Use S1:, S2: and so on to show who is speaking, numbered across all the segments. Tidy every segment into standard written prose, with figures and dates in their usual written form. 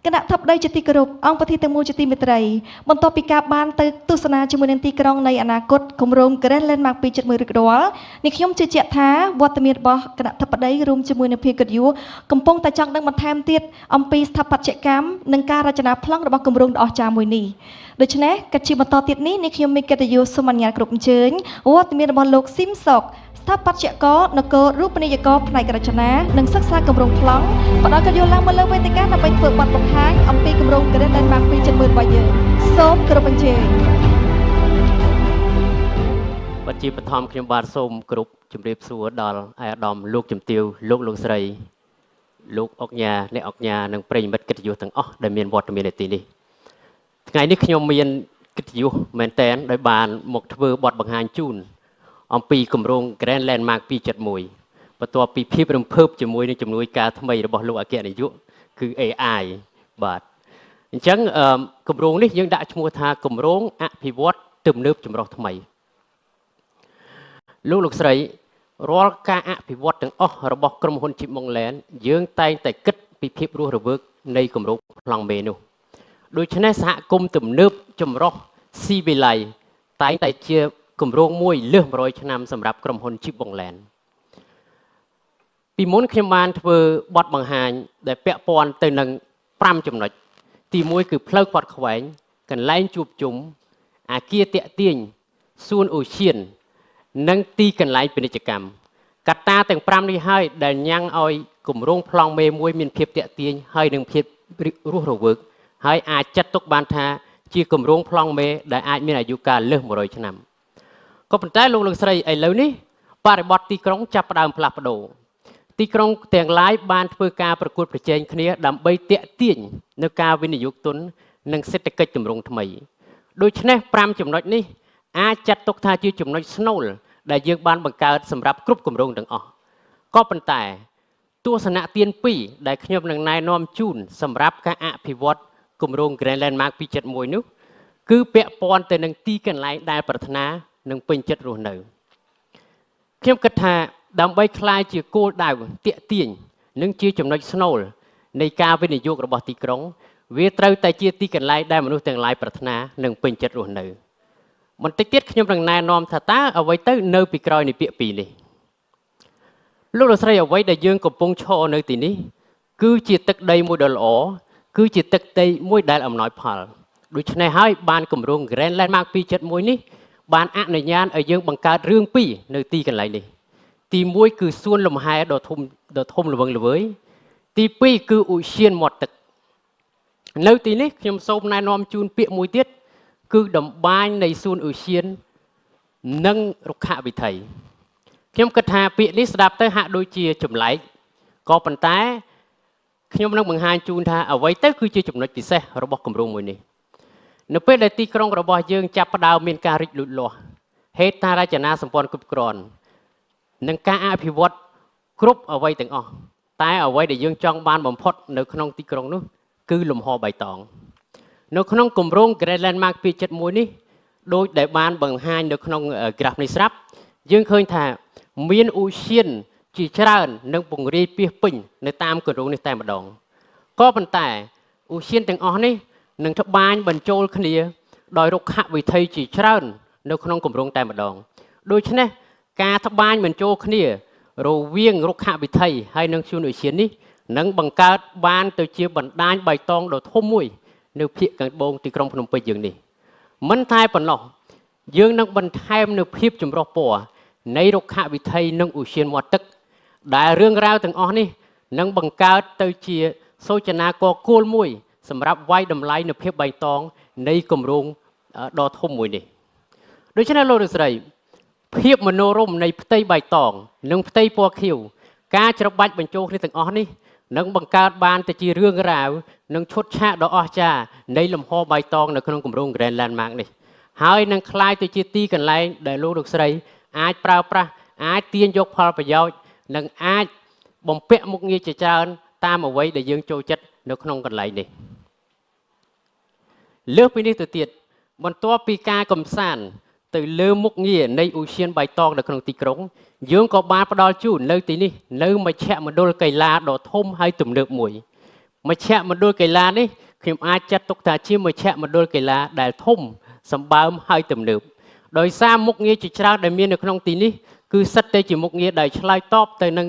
S1: គណៈធិបតីជាទីគោរពអង្គប្រធានទាំងមូលជាទីមេត្រីបន្ទាប់ពីការបានទៅទស្សនាជាមួយនឹងទីក្រុងនៃអនាគតគម្រោង Grand Landmark 271រួចរាល់នេះខ្ញុំជឿជាក់ថាវត្តមានរបស់គណៈធិបតីរួមជាមួយនឹងភាគកិត្តិយសកំពុងតែចង់ដឹងបន្ថែមទៀតអំពីស្ថាបត្យកម្មនិងការរចនាប្លង់របស់គម្រោងដ៏អស្ចារ្យមួយនេះដូច្នេះកិច្ចជាបន្តទៀតនេះនេះខ្ញុំមានកិត្តិយសសូមអនុញ្ញាតគ្រប់អញ្ជើញវត្តមានរបស់លោកស៊ីមសុកស្ថាបត្យករនគររូបនីយករផ្នែករចនានិងសិក្សាគម្រោងប្លង់ផ្ដល់កិត្តិយសឡើងមកលើវេទិកាដើម្បីធ្វើបទបង្ហាញអំពីគម្រោង Grand Landmark 271របស់យើងសូមគោរពអញ្ជើញ
S2: បាទជាបឋមខ្ញុំបាទសូមគោរពជម្រាបសួរដល់ឯកឧត្តមលោកជំទាវលោកលោកស្រីលោកអុកញ៉ាអ្នកអុកញ៉ានិងប្រិយមិត្តកិត្តិយសទាំងអស់ដែលមានវត្តមាននៅទីនេះថ្ងៃនេះខ្ញុំមានកិត្តិយសមែនតែនដោយបានមកធ្វើបទបង្ហាញជូនអំពីគម្រោង Grand Landmark 271បន្ទាប់ពីភាពរំភើបជាមួយនឹងជំនួយការថ្មីរបស់លោកអគ្គនាយកគឺ AI បាទអញ្ចឹងអឺគម្រោងនេះយើងដាក់ឈ្មោះថាគម្រោងអភិវឌ្ឍទំនើបចម្រុះថ្មី លោកលោកស្រីរាល់ការអភិវឌ្ឍទាំងអស់របស់ក្រុមហ៊ុនជីបម៉ុងឡែនយើងតែងតែគិតពីភាពរស់រវើកនៃគម្រោងប្លង់មេនោះដូច្នេះសហគមន៍ទំនើបចម្រុះស៊ីវិល័យតែងតែជាគម្រោងមួយលើស100ឆ្នាំសម្រាប់ក្រុមហ៊ុនជីបម៉ុងឡែនពីមុនខ្ញុំបានធ្វើបទបង្ហាញដែលពាក់ព័ន្ធទៅនឹង5ចំណុចទី1គឺផ្លូវខ្វាត់ខ្វែងកន្លែងជួបជុំអាគារតាក់ទាញសួនអូសៀន និងទីកន្លែងពាណិជ្ជកម្មកត្តាទាំង5នេះហើយដែលញ៉ាំងឲ្យគម្រោងប្លង់មេមួយមានភាពតាក់ទាញហើយនឹងភាពរស់រវើកហើយអាចចាត់ទុកបានថាជាគម្រោងប្លង់មេដែលអាចមានអាយុកាលលើស100ឆ្នាំក៏ប៉ុន្តែលោកលោកស្រីឥឡូវនេះបរិបទទីក្រុងចាប់ផ្ដើមផ្លាស់ប្ដូរទីក្រុងទាំងឡាយបានធ្វើការប្រកួតប្រជែងគ្នាដើម្បីតាក់ទាញនៅការវិនិយោគទុននិងសេដ្ឋកិច្ចទម្រង់ថ្មីដូច្នេះ5ចំណុចនេះអាចចាត់ទុកថាជាចំណុចស្នូលដែលយើងបានបង្កើតសម្រាប់គ្រប់គម្រោងទាំងអស់ក៏ប៉ុន្តែទស្សនៈទាន2ដែលខ្ញុំនឹងណែនាំជូនសម្រាប់ការអភិវឌ្ឍគម្រោង Grand Landmark 271នោះគឺពាក់ព័ន្ធទៅនឹងទីកន្លែងដែលប្រាថ្នានិងពេញចិត្តរស់នៅខ្ញុំគិតថាដើម្បីក្លាយជាគោលដៅទាក់ទាញនិងជាចំណុចស្នូលនៃការវិនិយោគរបស់ទីក្រុងវាត្រូវតែជាទីកន្លែងដែលមនុស្សទាំងឡាយប្រាថ្នានិងពេញចិត្តរស់នៅបន្តិចទៀតខ្ញុំនឹងណែនាំថាតើអ្វីទៅនៅពីក្រោយនៃពាក្យពីរនេះលោកលោកស្រីអ្វីដែលយើងកំពុងឈរនៅទីនេះគឺជាទឹកដីមួយដ៏ល្អគឺជាទឹកដីមួយដែលអំណោយផលដូច្នេះហើយបានគម្រោង Grand Landmark 271នេះបានអនុញ្ញាតឲ្យយើងបង្កើតរឿងពីរនៅទីកន្លែងនេះទី1គឺសួនលំហែដ៏ធំដ៏ធំល្វឹងល្វើយទី2គឺឧទ្យានមាត់ទឹកនៅទីនេះខ្ញុំសូមណែនាំជូនពាក្យមួយទៀតគឺតម្បាញនៃសួនឧទ្យាននិងរុក្ខវិថីខ្ញុំគិតថាពាក្យនេះស្ដាប់ទៅហាក់ដូចជាចម្លែកក៏ប៉ុន្តែខ្ញុំនឹងបង្ហាញជូនថាអ្វីទៅគឺជាចំណុចពិសេសរបស់គម្រោងមួយនេះនៅពេលដែលទីក្រុងរបស់យើងចាប់ផ្ដើមមានការរីកលូតលាស់ហេដ្ឋារចនាសម្ព័ន្ធគ្រប់គ្រាន់និងការអភិវឌ្ឍគ្រប់អ្វីទាំងអស់តែអ្វីដែលយើងចង់បានបំផុតនៅក្នុងទីក្រុងនោះគឺលំហបៃតងនៅក្នុងគម្រោង Grand Landmark 271នេះដោយដែលបានបង្ហាញនៅក្នុងក្រាហ្វនេះស្រាប់យើងឃើញថាមានឧទ្យានជាច្រើននិងពង្រាយពាសពេញនៅតាមគម្រោងនេះតែម្ដងក៏ប៉ុន្តែឧទ្យានទាំងអស់នេះនឹងត្បាញបញ្ចូលគ្នាដោយរុក្ខវិថីជាច្រើននៅក្នុងគម្រោងតែម្ដងដូច្នេះការត្បាញបញ្ចូលគ្នារវាងរុក្ខវិថីហើយនិងសួនឧទ្យាននេះនឹងបង្កើតបានទៅជាបណ្ដាញបៃតងដ៏ធំមួយនៅភាគខាងត្បូងទីក្រុងភ្នំពេញយើងនេះមិនតែប៉ុណ្ណោះយើងនឹងបន្ថែមនៅភាពចម្រុះពណ៌នៃរុក្ខវិថីនិងឧទ្យានមាត់ទឹកដែលរឿងរ៉ាវទាំងអស់នេះនឹងបង្កើតទៅជាសូចនាករគោលមួយសម្រាប់វាយតម្លៃនៅភាពបៃតងនៃគម្រោងដ៏ធំមួយនេះដូច្នេះលោកលោកស្រីភាពមនោរម្យនៃផ្ទៃបៃតងនិងផ្ទៃពណ៌ខៀវការច្របាច់បញ្ចូលគ្នាទាំងអស់នេះនឹងបង្កើតបានទៅជារឿងរ៉ាវនិងឈុតឆាកដ៏អស្ចារ្យនៃលំហបៃតងនៅក្នុងគម្រោង Grand Landmark នេះហើយនឹងក្លាយទៅជាទីកន្លែងដែលលោកលោកស្រីអាចប្រើប្រាស់អាចទាញយកផលប្រយោជន៍និងអាចបំពាក់មុខងារជាច្រើនតាមអ្វីដែលយើងចូលចិត្តនៅក្នុងកន្លែងនេះលើសពីនេះទៅទៀតបន្ទាប់ពីការកំសាន្តទៅលើមុខងារនៃឧទ្យានបៃតងនៅក្នុងទីក្រុងយើងក៏បានផ្ដល់ជូននៅទីនេះនៅមជ្ឈមណ្ឌលកីឡាដ៏ធំហើយទំនើបមួយ មជ្ឈមណ្ឌលកីឡានេះខ្ញុំអាចចាត់ទុកថាជាមជ្ឈមណ្ឌលកីឡាដែលធំសម្បើមហើយទំនើបដោយសារមុខងារជាច្រើនដែលមាននៅក្នុងទីនេះគឺសិតតែជាមុខងារដែលឆ្លើយតបទៅនឹង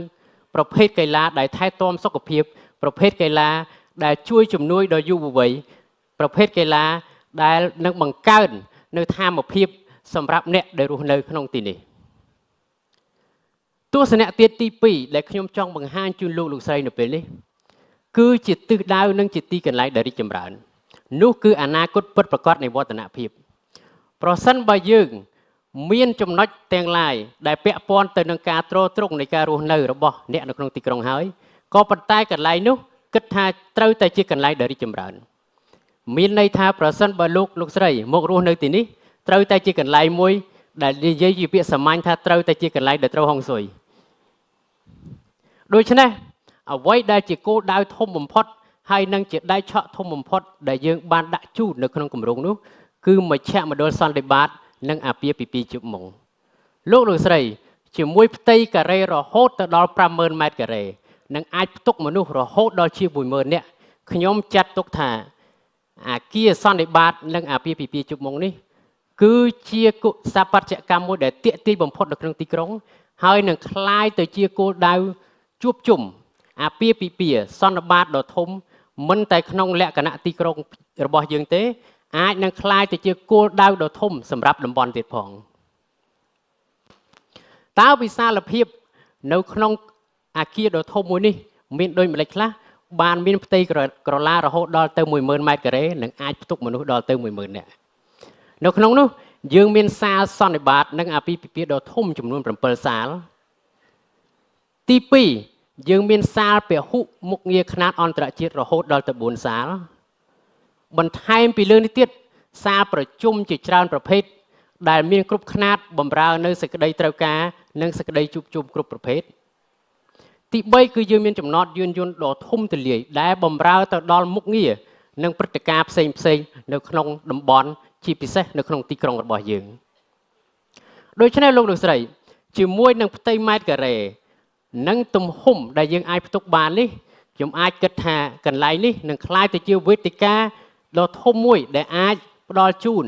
S2: ប្រភេទកីឡាដែលថែទាំសុខភាពប្រភេទកីឡាដែលជួយជំនួយដល់យុវវ័យប្រភេទកីឡាដែលនឹងបង្កើននៅធម៌ភាពសម្រាប់អ្នកដែលរស់នៅក្នុងទីនេះទស្សនៈទៀតទី2ដែលខ្ញុំចង់បង្ហាញជូនលោកលោកស្រីនៅពេលនេះគឺជាទិសដៅនិងជាទីកន្លែងដែលរីកចម្រើននោះគឺអនាគតពិតប្រាកដនៃវឌ្ឍនភាពប្រសិនបើយើងមានចំណុចទាំងឡាយដែលពាក់ព័ន្ធទៅនឹងការទ្រទ្រង់នៃការរស់នៅរបស់អ្នកនៅក្នុងទីក្រុងហើយក៏ប៉ុន្តែកន្លែងនោះគិតថាត្រូវតែជាកន្លែងដែលរីកចម្រើនមានន័យថាប្រសិនបើលោកលោកស្រីមករស់នៅទីនេះត្រូវតែជាកន្លែងមួយដែលនិយាយជាពាក្យសាមញ្ញថាត្រូវតែជាកន្លែងដែលត្រូវហុងស៊ុយដូច្នេះអ្វីដែលជាគោលដៅធំបំផុតហើយនឹងជាដែកឆក់ធំបំផុតដែលយើងបានដាក់ជូននៅក្នុងគម្រោងនោះគឺមជ្ឈមណ្ឌលសន្និបាតនិងអាពាហ៍ពិពាហ៍ជប់មុងលោកលោកស្រីជាមួយផ្ទៃការ៉េរហូតទៅដល់ 50000 ម៉ែត្រការ៉េនិងអាចផ្ទុកមនុស្សរហូតដល់ជាង 10000 នាក់ខ្ញុំចាត់ទុកថាអាគារសន្និបាតនិងអាពាហ៍ពិពាហ៍ជប់មុងនេះគឺជាគុសបច្ចកម្មមួយដែលទាក់ទាញបំផុតនៅក្នុងទីក្រុងហើយនឹងក្លាយទៅជាគោលដៅជួបជុំអាពាហ៍ពិពាហ៍សន្និបាតដ៏ធំមិនតែក្នុងលក្ខណៈទីក្រុងរបស់យើងទេអាចនឹងក្លាយទៅជាគោលដៅដ៏ធំសម្រាប់តំបន់ទៀតផងតើវិសាលភាពនៅក្នុងអាគារដ៏ធំមួយនេះមានដូចម្ល៉េះខ្លះបានមានផ្ទៃក្រឡារហូតដល់ទៅ 10000 ម៉ែត្រការ៉េនិងអាចផ្ទុកមនុស្សដល់ទៅ 10000 នាក់នៅក្នុងនោះយើងមានសាលសន្និបាតនិងអាពាហ៍ពិពាហ៍ដ៏ធំចំនួន7សាលទី2យើងមានសាលពហុមុខងារខ្នាតអន្តរជាតិរហូតដល់ទៅ4សាលបន្ថែមពីលើនេះទៀតសាលប្រជុំជាច្រើនប្រភេទដែលមានគ្រប់ខ្នាតបម្រើនៅសេចក្តីត្រូវការនិងសេចក្តីជួបជុំគ្រប់ប្រភេទទី3គឺយើងមានចំណតយានយន្តដ៏ធំទូលាយដែលបម្រើទៅដល់មុខងារនិងព្រឹត្តិការណ៍ផ្សេងផ្សេងនៅក្នុងតំបន់ជាពិសេសនៅក្នុងទីក្រុងរបស់យើងដូច្នេះលោកលោកស្រីជាមួយនឹងផ្ទៃម៉ែត្រការ៉េនិងទំហំដែលយើងអាចផ្ទុកបាននេះខ្ញុំអាចគិតថាកន្លែងនេះនឹងក្លាយទៅជាវេទិកាដ៏ធំមួយដែលអាចផ្ដល់ជូន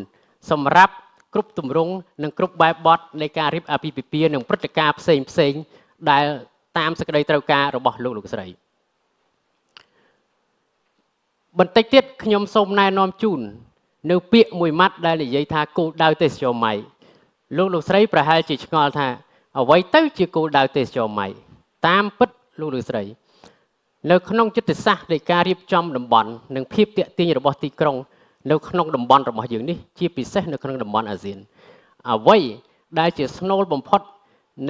S2: សម្រាប់គ្រប់ទម្រង់និងគ្រប់បែបបទនៃការរៀបអាពាហ៍ពិពាហ៍និងព្រឹត្តិការណ៍ផ្សេងផ្សេងដែលតាមសេចក្តីត្រូវការរបស់លោកលោកស្រីបន្តិចទៀតខ្ញុំសូមណែនាំជូននៅពាក្យមួយម៉ាត់ដែលនិយាយថាគោលដៅទេសចរម៉ៃលោកលោកស្រីប្រហែលជាឆ្ងល់ថាអ្វីទៅជាគោលដៅទេសចរម៉ៃតាមពិតលោកលោកស្រីនៅក្នុងយុទ្ធសាស្ត្រនៃការរៀបចំតំបន់និងភាពទាក់ទាញរបស់ទីក្រុងនៅក្នុងតំបន់របស់យើងនេះជាពិសេសនៅក្នុងតំបន់អាស៊ានអ្វីដែលជាស្នូលបំផុត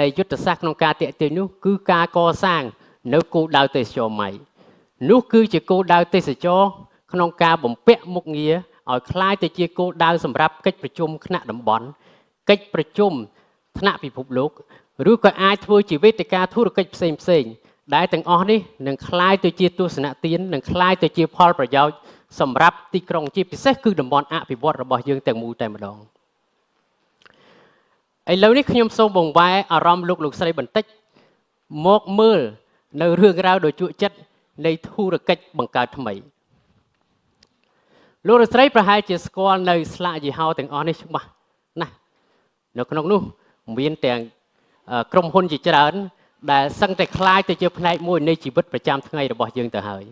S2: នៃយុទ្ធសាស្ត្រក្នុងការទាក់ទាញនោះគឺការកសាងនៅគោលដៅទេសចរម៉ៃនោះគឺជាគោលដៅទេសចរក្នុងការបំពាក់មុខងារឲ្យក្លាយទៅជាគោលដៅសម្រាប់កិច្ចប្រជុំថ្នាក់តំបន់កិច្ចប្រជុំថ្នាក់ពិភពលោកឬក៏អាចធ្វើជាវេទិកាធុរកិច្ចផ្សេងផ្សេងដែលទាំងអស់នេះនឹងក្លាយទៅជាទស្សនទាននិងក្លាយទៅជាផលប្រយោជន៍សម្រាប់ទីក្រុងជាពិសេសគឺតំបន់អភិវឌ្ឍរបស់យើងទាំងមូលតែម្ដងឥឡូវនេះខ្ញុំសូមបង្វែរអារម្មណ៍លោកលោកស្រីបន្តិចមកមើលនៅរឿងរ៉ាវដ៏ជក់ចិត្តនៃធុរកិច្ចបង្កើតថ្មីលោកលោកស្រីប្រហែលជាស្គាល់នៅស្លាកយីហោទាំងអស់នេះច្បាស់ណាស់នៅក្នុងនោះមានទាំងក្រុមហ៊ុនជាច្រើនដែលសឹងតែក្លាយទៅជាផ្នែកមួយនៃជីវិតប្រចាំថ្ងៃរបស់យើងទៅហើយ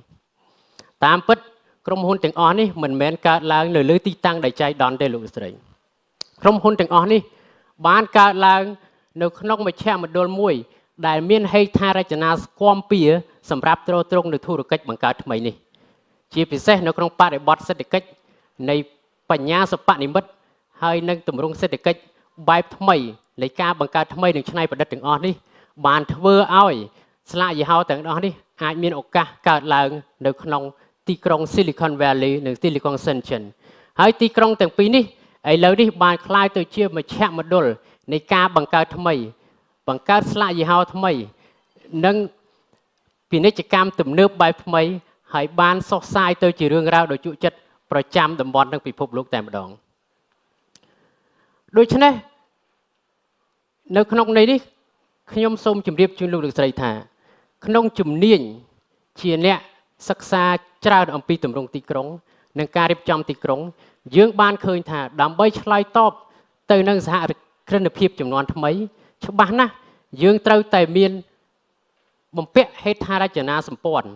S2: តាមពិតក្រុមហ៊ុនទាំងអស់នេះមិនមែនកើតឡើងនៅលើទីតាំងដែលចៃដន្យទេលោកស្រីក្រុមហ៊ុនទាំងអស់នេះបានកើតឡើងនៅក្នុងមជ្ឈមណ្ឌលមួយដែលមានហេដ្ឋារចនាស្គាំពៀសម្រាប់ទ្រទ្រង់នៅធុរកិច្ចបង្កើតថ្មីនេះជាពិសេសនៅក្នុងបរិបទសេដ្ឋកិច្ចនៃបញ្ញាសិប្បនិម្មិតហើយនឹងទម្រង់សេដ្ឋកិច្ចបែបថ្មីនៃការបង្កើតថ្មីនិងច្នៃប្រឌិតទាំងអស់នេះបានធ្វើឲ្យស្លាកយីហោទាំងអស់នេះអាចមានឱកាសកើតឡើងនៅក្នុងទីក្រុង Silicon Valley និង Silicon Shenzhen ហើយទីក្រុងទាំងពីរនេះឥឡូវនេះបានក្លាយទៅជាមជ្ឈមណ្ឌលនៃការបង្កើតថ្មីបង្កើតស្លាកយីហោថ្មីនិងពាណិជ្ជកម្មទំនើបបែបថ្មីហើយបានសុសសាយទៅជារឿងរ៉ាវដ៏ជក់ចិត្តប្រចាំតំបន់និងពិភពលោកតែម្ដងដូច្នេះនៅក្នុងន័យនេះខ្ញុំសូមជម្រាបជូនលោកលោកស្រីថាក្នុងជំនាញជាអ្នក សិក្សាច្រើនអំពីទម្រង់ទីក្រុងនិងការរៀបចំទីក្រុងយើងបានឃើញថាដើម្បីឆ្លើយតបទៅនឹងសហគ្រិនភាពចំនួនថ្មីច្បាស់ណាស់យើងត្រូវតែមានបំពាក់ហេដ្ឋារចនាសម្ព័ន្ធ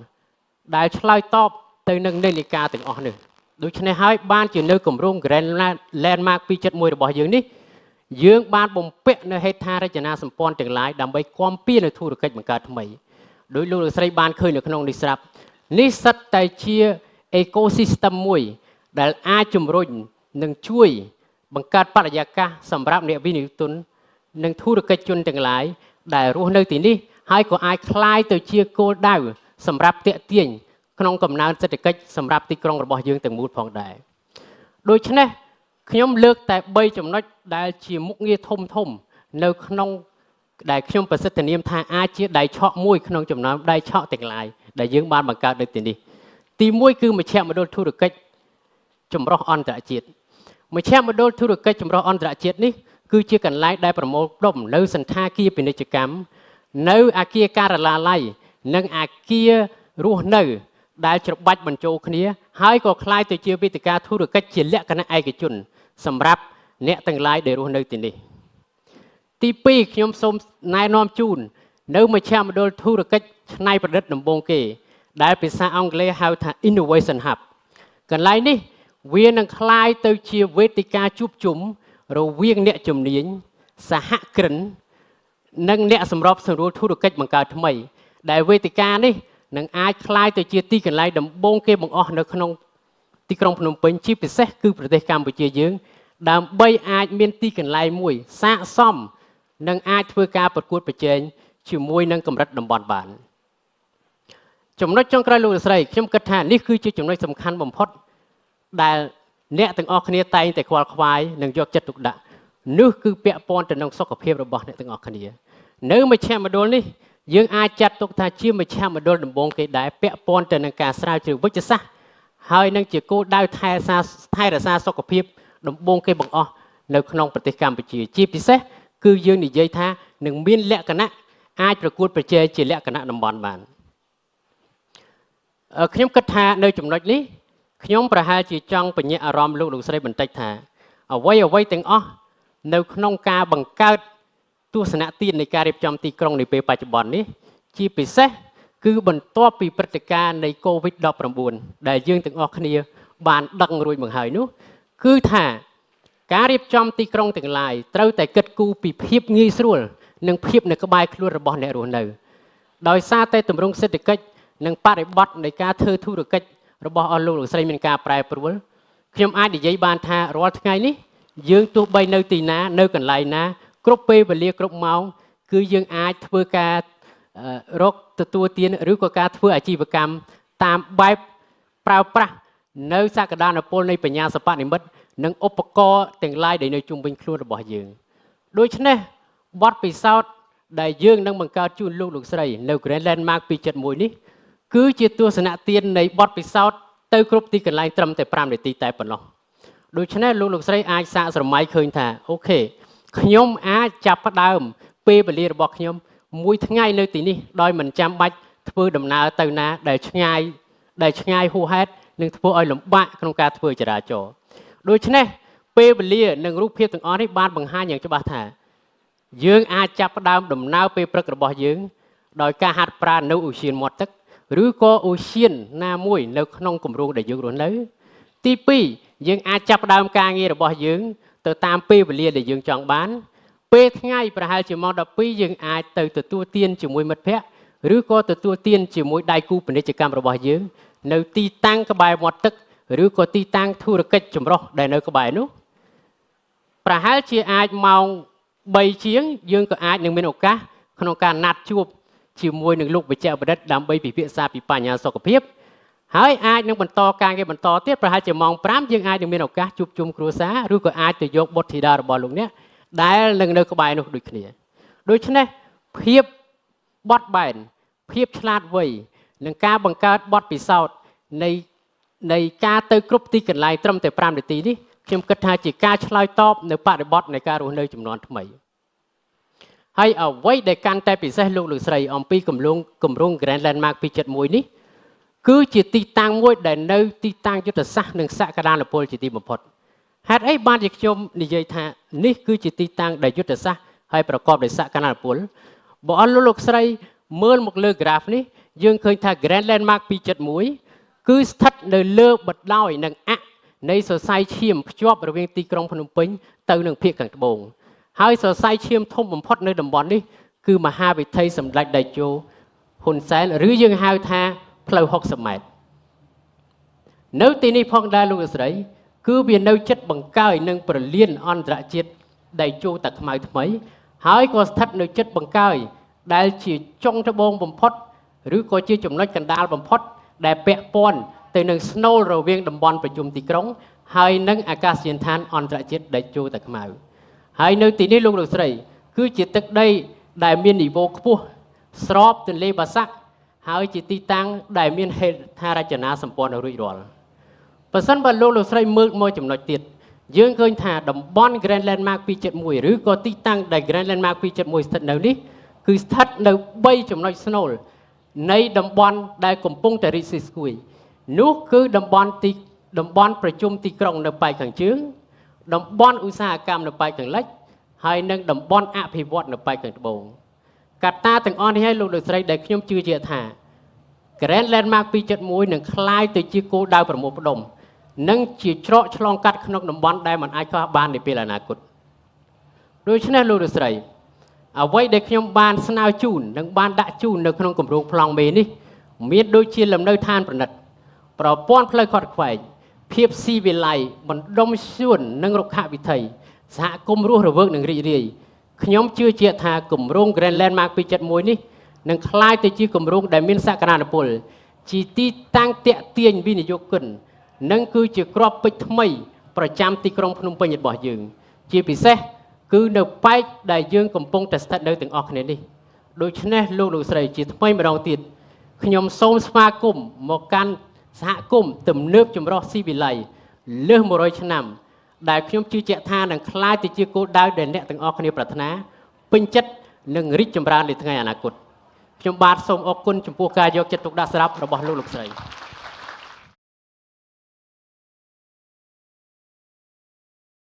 S2: ដែលឆ្លើយតបទៅនឹងនិន្នាការទាំងអស់នេះដូច្នេះហើយបានជានៅគម្រោង Grand Landmark 271របស់យើងនេះយើងបានបំពាក់នៅហេដ្ឋារចនាសម្ព័ន្ធទាំងឡាយដើម្បីគាំពារនៅធុរកិច្ចបង្កើតថ្មីដោយលោកលោកស្រីបានឃើញនៅក្នុងនេះស្រាប់នេះសិតតែជា ecosystem មួយដែលអាចជំរុញនិងជួយបង្កើតបរិយាកាសសម្រាប់អ្នកវិនិយោគទុននិងធុរកិច្ចជនទាំងឡាយដែលរស់នៅទីនេះហើយក៏អាចក្លាយទៅជាគោលដៅសម្រាប់ទាក់ទាញក្នុងកំណើនសេដ្ឋកិច្ចសម្រាប់ទីក្រុងរបស់យើងទាំងមូលផងដែរដូច្នេះខ្ញុំលើកតែ3ចំណុចដែលជាមុខងារធំធំនៅក្នុងដែលខ្ញុំប្រសិទ្ធនាមថាអាចជាដៃឆក់មួយក្នុងចំណោមដៃឆក់ទាំងឡាយដែលយើងបានបង្កើតនៅទីនេះទី1គឺមជ្ឈមណ្ឌលធុរកិច្ចចម្រុះអន្តរជាតិមជ្ឈមណ្ឌលធុរកិច្ចចម្រុះអន្តរជាតិនេះគឺជាកន្លែងដែលប្រមូលផ្ដុំនៅសន្តាគារពាណិជ្ជកម្មនៅអាគារការិយាល័យនិងអាគាររស់នៅដែលច្របាច់បញ្ចូលគ្នាហើយក៏ក្លាយទៅជាវេទិកាធុរកិច្ចជាលក្ខណៈឯកជនសម្រាប់អ្នកទាំងឡាយដែលរស់នៅទីនេះទី2ខ្ញុំសូមណែនាំជូននៅមជ្ឈមណ្ឌលធុរកិច្ចច្នៃប្រឌិតដំបូងគេដែលភាសាអង់គ្លេសហៅថា Innovation Hub កន្លែងនេះវានឹងក្លាយទៅជាវេទិកាជួបជុំរវាងអ្នកជំនាញសហគ្រិននិងអ្នកសម្របសម្រួលធុរកិច្ចបង្កើតថ្មីដែលវេទិកានេះនឹងអាចក្លាយទៅជាទីកន្លែងដំបូងគេបង្អស់នៅក្នុងទីក្រុងភ្នំពេញជាពិសេសគឺប្រទេសកម្ពុជាយើងដើម្បីអាចមានទីកន្លែងមួយស័ក្តិសមនិងអាចធ្វើការប្រកួតប្រជែងជាមួយនឹងកម្រិតតំបន់បានចំណុចចុងក្រោយលោកស្រីខ្ញុំគិតថានេះគឺជាចំណុចសំខាន់បំផុតដែលអ្នកទាំងអស់គ្នាតែងតែខ្វល់ខ្វាយនិងយកចិត្តទុកដាក់នោះគឺពាក់ព័ន្ធទៅនឹងសុខភាពរបស់អ្នកទាំងអស់គ្នានៅមជ្ឈមណ្ឌលនេះយើងអាចចាត់ទុកថាជាមជ្ឈមណ្ឌលដំបូងគេដែរពាក់ព័ន្ធទៅនឹងការស្រាវជ្រាវវិទ្យាសាស្ត្រហើយនឹងជាគោលដៅថែរក្សាសុខភាពដំបូងគេបង្អស់នៅក្នុងប្រទេសកម្ពុជាជាពិសេសគឺយើងនិយាយថានឹងមានលក្ខណៈអាចប្រកួតប្រជែងជាលក្ខណៈតំបន់បានខ្ញុំគិតថានៅចំណុចនេះខ្ញុំប្រហែលជាចង់ពញ្ញាអារម្មណ៍លោកស្រីបន្តិចថាអ្វីទាំងអស់នៅក្នុងការបង្កើតទស្សនទាននៃការរៀបចំទីក្រុងនាពេលបច្ចុប្បន្ននេះជាពិសេសគឺបន្ទាប់ពីព្រឹត្តិការណ៍នៃ COVID-19 ដែលយើងទាំងអស់គ្នាបានដឹងរួចមកហើយនោះគឺថាការរៀបចំទីក្រុងទាំងឡាយត្រូវតែគិតគូរពីភាពងាយស្រួលនិងភាពនៅក្បែរខ្លួនរបស់អ្នករស់នៅដោយសារតែទម្រង់សេដ្ឋកិច្ចនិងបរិបទនៃការធ្វើធុរកិច្ចរបស់អស់លោកលោកស្រីមានការប្រែប្រួលខ្ញុំអាចនិយាយបានថារាល់ថ្ងៃនេះយើងទោះបីនៅទីណានៅកន្លែងណាគ្រប់ពេលវេលាគ្រប់ម៉ោងគឺយើងអាចធ្វើការរកទទួលទានឬក៏ការធ្វើអាជីវកម្មតាមបែបប្រើប្រាស់នៅសក្តានុពលនៃបញ្ញាសិប្បនិម្មិតនិងឧបករណ៍ទាំងឡាយដែលនៅជុំវិញខ្លួនរបស់យើងដូច្នេះបទពិសោធន៍ដែលយើងនឹងបង្កើតជូនលោកលោកស្រីនៅ Grand Landmark 271នេះគឺជាទស្សនទាននៃបទពិសោធន៍ទៅគ្រប់ទីកន្លែងត្រឹមតែ5នាទីតែប៉ុណ្ណោះដូច្នេះលោកលោកស្រីអាចសាកស្រមៃឃើញថាអូខេខ្ញុំអាចចាប់ផ្ដើមពេលវេលារបស់ខ្ញុំមួយថ្ងៃនៅទីនេះដោយមិនចាំបាច់ធ្វើដំណើរទៅណាដែលឆ្ងាយហួសហេតុនិងធ្វើឲ្យលំបាកក្នុងការធ្វើចរាចរណ៍ដូច្នេះពេលវេលានិងរូបភាពទាំងអស់នេះបានបង្ហាញយ៉ាងច្បាស់ថាយើងអាចចាប់ផ្ដើមដំណើរពេលព្រឹករបស់យើងដោយការហាត់ប្រាណនៅឧទ្យានមាត់ទឹកឬក៏ឧទ្យានណាមួយនៅក្នុងគម្រោងដែលយើងរស់នៅទី2យើងអាចចាប់ផ្ដើមការងាររបស់យើងទៅតាមពេលវេលាដែលយើងចង់បានពេលថ្ងៃប្រហែលជាម៉ោង12យើងអាចទៅទទួលទានជាមួយមិត្តភ័ក្តិឬក៏ទទួលទានជាមួយដៃគូពាណិជ្ជកម្មរបស់យើងនៅទីតាំងក្បែរមាត់ទឹកឬក៏ទីតាំងធុរកិច្ចចម្រុះដែលនៅក្បែរនោះប្រហែលជាអាចម៉ោង3ជាងយើងក៏អាចនឹងមានឱកាសក្នុងការណាត់ជួបជាមួយនឹងលោកវិជ្ជបណ្ឌិតដើម្បីពិភាក្សាពីបញ្ហាសុខភាពហើយអាចនឹងបន្តការងារបន្តទៀតប្រហែលជាម៉ោង5យើងអាចនឹងមានឱកាសជួបជុំគ្រួសារឬក៏អាចទៅយកបុត្រធីតារបស់លោកអ្នកដែលនឹងនៅក្បែរនោះដូចគ្នាដូច្នេះភាពបត់បែនភាពឆ្លាតវៃនិងការបង្កើតបទពិសោធន៍នៃការទៅគ្រប់ទីកន្លែងត្រឹមតែ5នាទីនេះខ្ញុំគិតថាជាការឆ្លើយតបនៅបរិបទនៃការរស់នៅជំនាន់ថ្មីហើយអ្វីដែលកាន់តែពិសេសលោកលោកស្រីអំពីគម្រោង Grand Landmark 271នេះ គឺជាទីតាំងមួយដែលនៅទីតាំងយុទ្ធសាស្ត្រនិងសក្តានុពលជាទីបំផុតហេតុអីបានជាខ្ញុំនិយាយថានេះគឺជាទីតាំងដែលយុទ្ធសាស្ត្រហើយប្រកបដោយសក្តានុពលបើអស់លោកលោកស្រីមើលមកលើ graph នេះយើងឃើញថា Grand Landmark 271គឺស្ថិតនៅលើបណ្ដោយនិងអ័ក្សនៃសរសៃឈាមភ្ជាប់រវាងទីក្រុងភ្នំពេញទៅនឹងភាគខាងត្បូងហើយសរសៃឈាមធំបំផុតនៅតំបន់នេះគឺមហាវិថីសម្ដេចតេជោហ៊ុនសែនឬយើងហៅថាផ្លូវ60ម៉ែត្រនៅទីនេះផងដែរលោកស្រី គឺវានៅចិត្តបង្កើយនឹងប្រលានអន្តរជាតិតេជោតាខ្មៅថ្មី ហើយក៏ស្ថិតនៅចិត្តបង្កើយដែលជាចុងត្បូងបំផុតឬក៏ជាចំណុចកណ្ដាលបំផុតដែលពាក់ព័ន្ធទៅនឹងស្នូលរវាងតំបន់ប្រជុំទីក្រុងហើយនិងអាកាសយានដ្ឋានអន្តរជាតិតេជោតាខ្មៅហើយនៅទីនេះលោកលោកស្រី គឺជាទឹកដីដែលមាននីវ៉ូខ្ពស់ស្របទន្លេបាសាក់ហើយជាទីតាំងដែលមានហេដ្ឋារចនាសម្ព័ន្ធរួចរាល់បើសិនបើលោកលោកស្រីមើលមកចំណុចទៀតយើងឃើញថាតំបន់ Grand Landmark 271ឬក៏ទីតាំងដែល Grand Landmark 271ស្ថិតនៅនេះគឺស្ថិតនៅ3ចំណុចស្នូលនៃតំបន់ដែលកំពុងតែរីកស៊ីស្គួយនោះគឺតំបន់ទីតំបន់ប្រជុំទីក្រុងនៅប៉ែកខាងជើងតំបន់ឧស្សាហកម្មនៅប៉ែកខាងលិចហើយនិងតំបន់អភិវឌ្ឍនៅប៉ែកខាងត្បូងកត្តាទាំងអស់នេះឲ្យលោកលោកស្រីដែលខ្ញុំជឿជាក់ថា Grand Landmark 271នឹងក្លាយទៅជាគោលដៅប្រមូលផ្ដុំនិងជាច្រកឆ្លងកាត់ក្នុងតំបន់ដែលមិនអាចខ្វះបាននាពេលអនាគតដូច្នេះលោកលោកស្រីអ្វីដែលខ្ញុំបានស្នើជូននិងបានដាក់ជូននៅក្នុងគម្រោងប្លង់មេនេះមានដូចជាលំនៅឋានប្រណិតប្រព័ន្ធផ្លូវខាត់ខ្វែងភាពស៊ីវិល័យបណ្ដុំសួននិងរុក្ខវិថីសហគមន៍រស់រវើកនិងរីករាយខ្ញុំជឿជាក់ថាគម្រោង Grand Landmark 271នេះនឹងក្លាយទៅជាគម្រោងដែលមានសក្តានុពលជាទីតាំងតាក់ទាញវិនិយោគិននិងគឺជាក្របពេជ្រថ្មីប្រចាំទីក្រុងភ្នំពេញរបស់យើងជាពិសេសគឺនៅប៉ែកដែលយើងកំពុងតែស្ថិតនៅទាំងអស់គ្នានេះដូច្នេះលោកលោកស្រីជាថ្មីម្ដងទៀតខ្ញុំសូមស្វាគមន៍មកកាន់សហគមន៍ទំនើបចម្រុះស៊ីវិល័យលើស100ឆ្នាំដែលខ្ញុំជឿជាក់ថានឹងក្លាយទៅជាគោលដៅដែលអ្នកទាំងអស់គ្នាប្រាថ្នាពេញចិត្តនិងរីកចម្រើននៅថ្ងៃអនាគតខ្ញុំបាទសូមអរគុណចំពោះការយកចិត្តទុកដាក់ស្រាប់របស់លោកលោកស្រី។